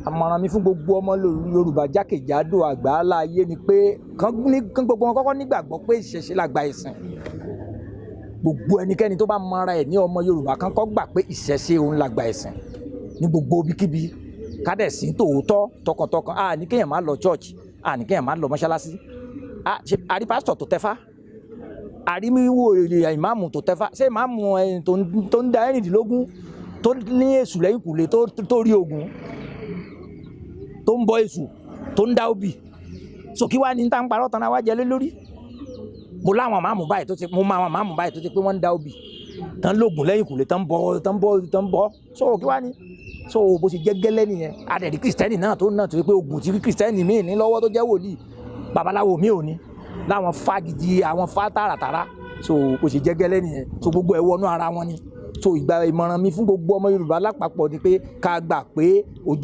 Àmọ̀ràn mi fún gbogbo ọmọ Yorùbá jákèjádò àgbáńlá ayé ni pé kán gbogbo wọn kọ́kọ́ nígbàgbọ́ pé ìṣẹ̀ṣe làgbà ẹ̀sìn. Gbogbo ẹnikẹ́ni tó bá mọra ẹ̀ ní ọmọ Yorùbá, kán kọ́ gbà pé ìṣẹ̀ṣe òun làgbà ẹ̀sìn ní gbogbo ibikíbi, kádẹ̀sí tòótọ́ tọkàntọkàn. A ní kéèyàn má lọ church, a ní kéèyàn má lọ mọ́ṣáláṣí. Ṣe àrí pásítọ̀ tó tẹ́fá, àrí wíwò ìmáàmù tó tẹ́fá. Ṣé ìmáàmù ẹni tó ń da 16 tó ní èṣù lẹ́yìn kùlé, tó rí ogun, tó ń bọ èṣù, tó ń dá obì? So kí wàá ní tá ń parọ́ tán wá jẹ lé lórí? Mo láwọn máàmù báyìí tó ti, mo máa àwọn máàmù báyìí tó ti pé wọ́n ń dá obì, tán lóògùn lẹ́yìn kùlé, tán bọ, tán bọ, tán bọ. So kí wàá ní? So bó ṣe jẹ́ gẹ́lẹ́ nìyẹn. Adẹ̀rí Kristẹni náà tó pé oògùn tí Kristẹni míì ní lọ́wọ́, tó jẹ́ wòlíì, babaláwo mi ò ní láwọn fá gidi, àwọn fá tààràtàrà. So bó ṣe jẹ́ gẹ́lẹ́ nìyẹn. So gbogbo ẹ̀ wọnú ara wọn ni. So ìgbà ìmọ̀ràn mi fún gbogbo ọmọ Yorùbá lápapọ̀ ni pé ká gbà pé ojú